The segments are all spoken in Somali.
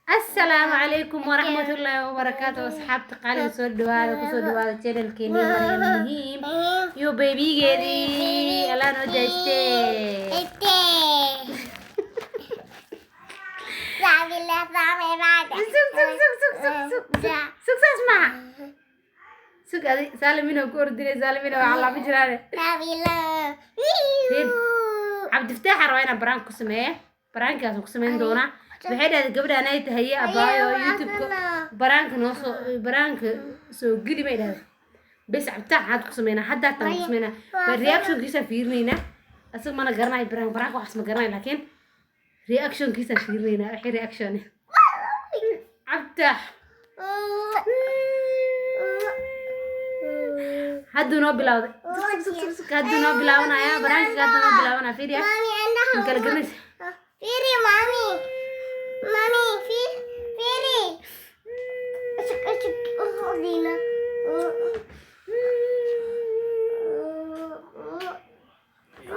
Asalaamu calaykum waraxmatullaahi wabarakaatu. Asxaabta qaaliga, soo dhawaada, kusoo dhawaada channelkeeni Maryam Muhiim iyo babygeedii. Allah noo dayste. Sug, sug, sug, sug, sug, sug, sug, saas maaha. Sug, adi Saalimina ku ordinay. Saalimina waa lama jiraane. Cabdifataax rabaa inaan prank ku sameeyo. Prankaas ku sameyn doonaa. Waxay dhahday gabadhaan ay tahay abaayo, YouTube-ka pranka noo soo, pranka soo geli, bay dhahday. Bes, Cabdifataax hadda ku sameynaa, hadda taan ku sameynaa. Ba reactionkiisaan fiirinaynaa. Asaga mana garanayo prank, pranka waxaas ma garanayo, laakiin reactionkiisaan fiirinaynaa. Wixii reaction Cabdifataax hadduu noo bilowday. Hadduu noo bilaabanaya prankiga, hadduu noo bilaabanaya. Fiiriya, ma kala garanaysa? Firi, mami. Mami, firi. Asuk, asuk. Oh, Dina.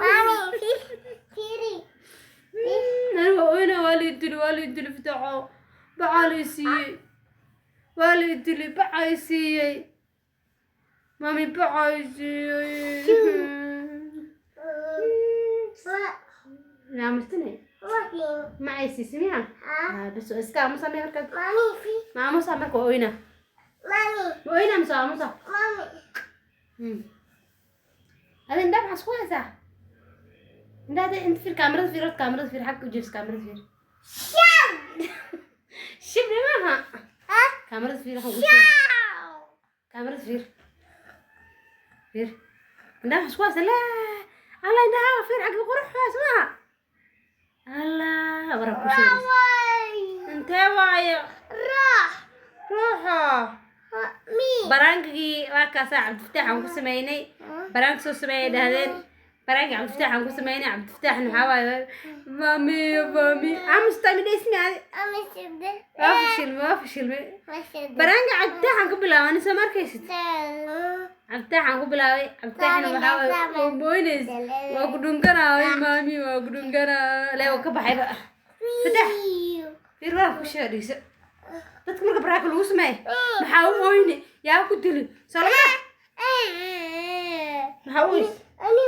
Mami, firi. Aniga oyna, waa la idili, waa la idili. Fitaxo, bacaa la siiyey, waa la idili, bacaa i siiyey. Mami, bacaa i siiyey. Naamustine ma ay siisi miya? Bas, iska aamusa miya markaad? Mami, fi. Ma aamusa marka waa oyna? Mami. Ma oyna mise waa aamusa? Mami. Adi indhaha maxaa isku haysaa? Indhaha inta fiir, kaamirada fiir, horta kaamirada fiir, xagga u jees, kaamirada fiir. Shibni maaha. Kaamirada fiir, waxaan kuu sheegay. Kaamirada fiir, fiir. Indhaha maxaa isku haysaa? Laa Allah, indhaha fiir, xagga qurux waas maaha. Allah, waraa ku sheegaysa. Intee waayo? Ruuxa. Prankigii waa kaasaa Cabdifataax aan ku sameynay. Prank soo sameeyay dhahdeen. Pranki Cabdifataax aan ku sameynay. Cabdifataaxna waxaa waaye mami, mami, aamusta mi dheysmi adi. Waa fashilmay, waa fashilmay. Pranka Cabdifataax aan ku bilaabay, soo ma arkaysid? Cabdifataax aan ku bilaabay. Cabdifataaxna waxaa waaye waa mooynays, waa ku dhunkanaa. Mami, waa ku dhunkanaa lee, waa ka baxayba. Fataax, fiir, waa ku sheega, dhigso. Dadka marka pranka lagu sameeyo maxaa u oyne? Yaa ku dili soo lama? Maxaa u oys adi?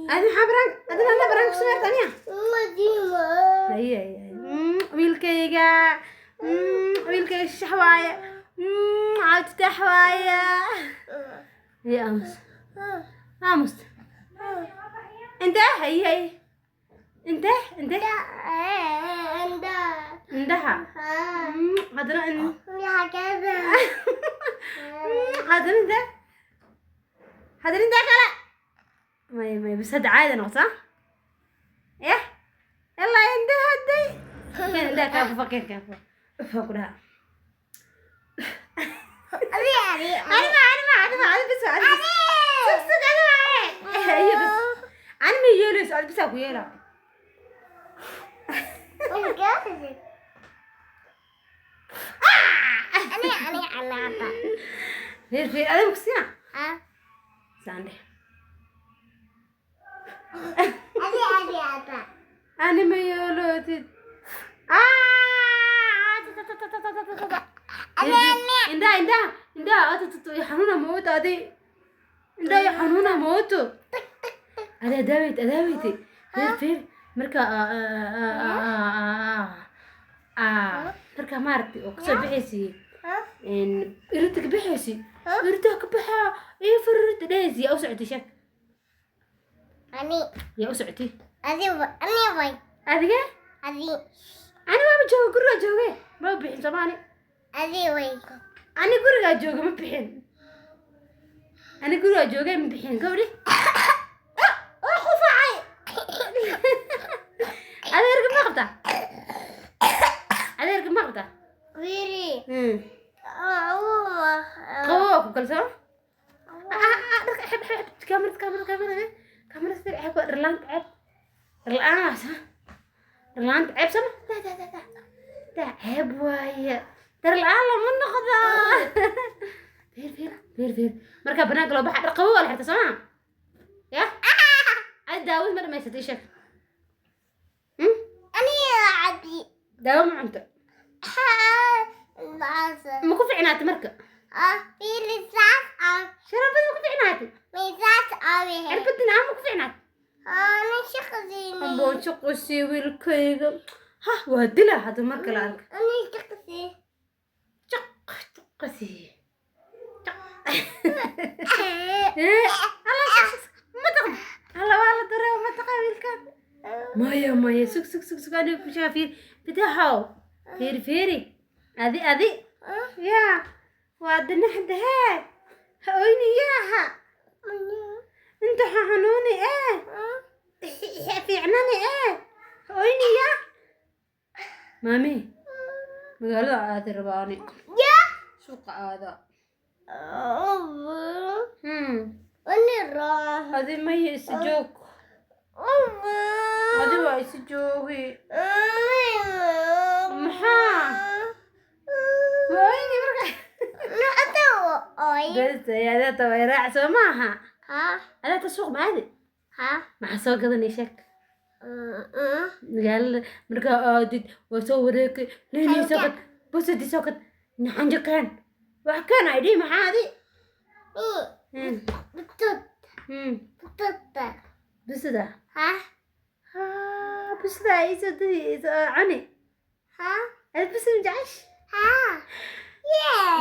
Maxaa prank adina la prank ku sameyrta aniya? Haye, haye. Wiilkayga, wiilkayga shax waaye. Cabditax waaye. Haye, aamus, aamus. Intee? Haye, haye, intee, intee indhaha? Haddana haddana intee, haddana intee kale? May, may, bas, hadda caadi noqota. Yah, yalla, indhaha hadday keen, indhaha kaa fufa, keen, kaa fufa. Ufa ku dhaha. Ani ma, ani ma, ani ma, ani bas, ani bas. Sug, sug, ani ma. Haye, bas, ani ma yeelayso, ani bisaa ku yeelaa. Fiir, fiir, adiga kusiina saande. Ani ma yeelootid. Indhaha, indhaha, indhaha atatutu xanuuna mooto. Adi indhaha xanuuna mooto. Adi adaaweyt, adaaweytay. Fiir, fiir, marka marka maaragtay oo kasoo bixaysi, irinta ka bixaysi, irinta ka baxaa ii fur irinta dhehaysi, yaa u socotay? Sheeg. Yaa u socotay adiga? Ani waaba jooga, gurigaa jooge, ma bixin soomaali. Ani gurigaa jooga, ma bixin. Ani gurigaa jooge, ma bixin. Gabadhi oo qufacay. Adeerka ma qabtaa? Adeerka ma qabtaa? Qabo, waa ku kalsoon. Dharka xeb, xeb, kaamirad, kaamirad, kaamirad, kaamirad fiir. Ceeb waa dharlaanta, ceeb dharla-aan waa sama, dharla-aanta ceeb sama. Da da da da da, ceeb waaye, dharla-aan lama noqdo. Fiir, fiir, fiir, fiir. Markaa banaanka loo baxa dhar qabo waa la xirta, soo maha? Ya adi daawad ma dhamaysatay? Sheeg. Daawo ma cunto? Ma ku ficnaatay marka? Sharaabada ma ku ficnaatay? Cirbadina ma ku ficnaatay? Amboo shaqosii wiilkayga. Ha, waa dila hadda marka la arka. Jaq jaqasii. Jaq. Eh, alla ma taqan. Alla waa la dareemo, ma taqan wiilkan. Maya, maya, sug, sug, sug, sug, aniga ku shaafiir. Fitaxow. Fiiri, fiiri. Adi, adi. Yaa. Waa danaxda hee. Ha oyni yaaha. Inta ha xanuuni ee. Fiicnani ee. Ha oyni yaa. Maami. Magaalada aadi rabaa ani. Suuqa aada. Adi maya, isi joog. Adi waa isi joogi. Maxaa? Ma oyni marka? Bes adaata way raac soo maaha. Adaata suuq ma aadi? Maxaa soo gadanay, sheeg? Magaalada markaa aadid waa soo wareegay, leenii soo gad, busadii soo gad, xanjo keen, wax keen ay dhihi, maxaa adi? Busada. Ha, busada isoo dadi isoo cuni. Adi busada ma jecesh?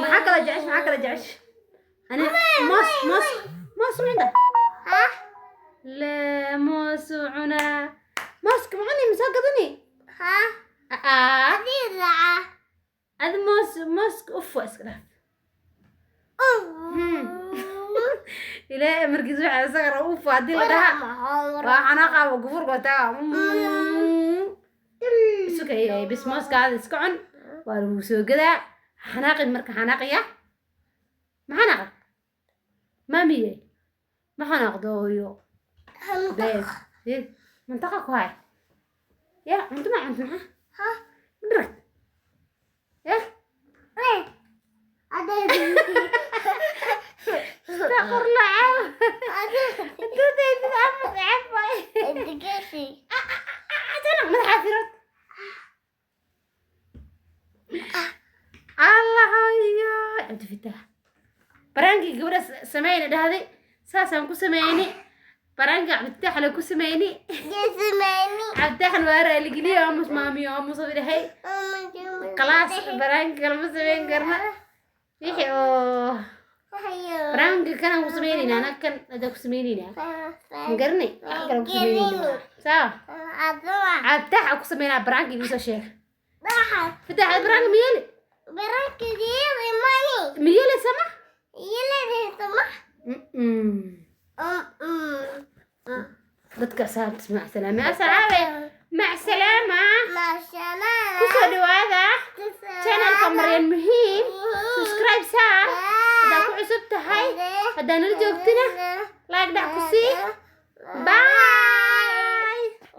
Maxaa kala jecesh? Maxaa kala jecesh? Ani moos, moos, moos ma cinda? La moos u cunaa. Mooska ma cuni, ma soo gadani? Aa. Adi moos, mooska uf waa, iska dhaaf. Ilaahay markiis waxa isaga raba uf haddii la dhaha waa xanaaqa, gufurka wataa sugaya. Bis mooskaada iska cun, waa lagu soo gadaa. Xanaaqin marka, xanaaqaya ma xanaaqa maamiye, ma xanaaqdo hooyo. Bes mantaqa ku hay ya, cunto ma cunto, maxaa ma dhiragt ya? Istaqurlaca dudaysid ama cafay tana madaxa firad. Allah hayo Cabdifitaax, prank-ii gabadha sameyna dhahday saasaan ku sameyni. Prank-ga Cabdifitaax le ku sameyni. Cabdifitaaxna waa raaligeliyo, aamus maamiyo, aamus dhahay. Khalaas, prank-ga kalama sameyn karna. Wixii oo prank-ga kanaan ku sameynayna, anaa kan adaa ku sameynayna, ma garanay wax kale ku sameynayna. Saa Cabdifitaax aa ku sameynaa prank-ga, igu soo sheeg. Fitaax, prank-ga ma yeeli? Ma yeelaysa ma? Mm-mm. Dadka asxaabta, mac salaama asxaabe, mac salaama. Kusoo dhawaada channelka Maryan Muhiim. Subscribe saar haddaa ku cusub tahay, haddaa nala joogtina like dhac ku sii. Bye.